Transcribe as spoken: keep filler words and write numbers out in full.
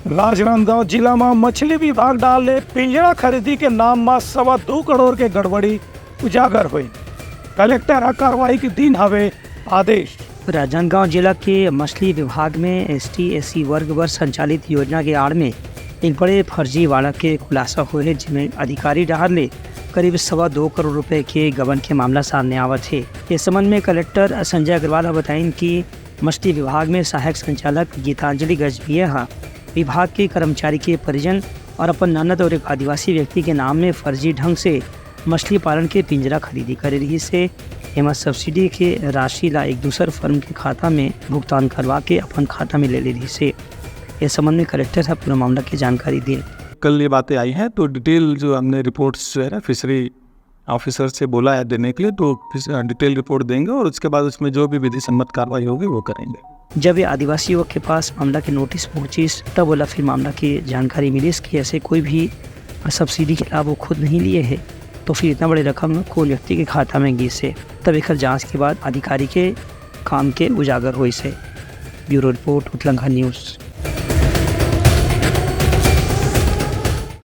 राजनांदगांव जिला म मछली विभाग डाहर ले पिंजरा खरीदी के नाम म सवा दू करोड़ के गड़बड़ी उजागर होइस। कलेक्टर ह कार्रवाई के दिन हवे आदेश। राजनांदगांव जिला के मछली विभाग में एसटी एससी वर्ग बर संचालित योजना के आड़ में एक बड़े फर्जीवाड़ा के खुलासा होए हे, जिसमें अधिकारी डाहर ले करीब सवा दो करोड़ रुपए के गबन के मामला सामने आवत हे। इस संबंध में कलेक्टर संजय अग्रवाल ह बताइन कि मछली विभाग में सहायक संचालक गीतांजलि गजभिया ह विभाग के कर्मचारी के परिजन और अपन ननद और एक आदिवासी व्यक्ति के नाम में फर्जी ढंग से मछली पालन के पिंजरा खरीदी करे रिहिस हे। एमा सब्सिडी के राशि ला एक दूसर फर्म के खाता में भुगतान करवा के अपन खाता में ले ले रिहिस हे। इस संबंध में कलेक्टर ह पूरा मामला के जानकारी दीन। कल ये बातें आई हैं, तो डिटेल जो हमने रिपोर्ट्स जो है ना, फिशरी ऑफिसर से बोला है देने के लिए, तो फिश-, अ, डिटेल रिपोर्ट देंगे और उसके बाद उसमें जो भी विधि सम्मत कार्रवाई होगी, वो करेंगे। जब ये आदिवासी युवक के पास मामला के नोटिस पहुंचिस, तब ओला फिर मामला की जानकारी मिलिस कि ऐसे कोई भी सब्सिडी के लाभ वो खुद नहीं लिए हे, तो फिर इतना बड़े रकम कौन व्यक्ति के खाता में गिस हे। तब एकर जांच के बाद अधिकारी के काम के उजागर होइस हे। Bureau report, Utlangha news.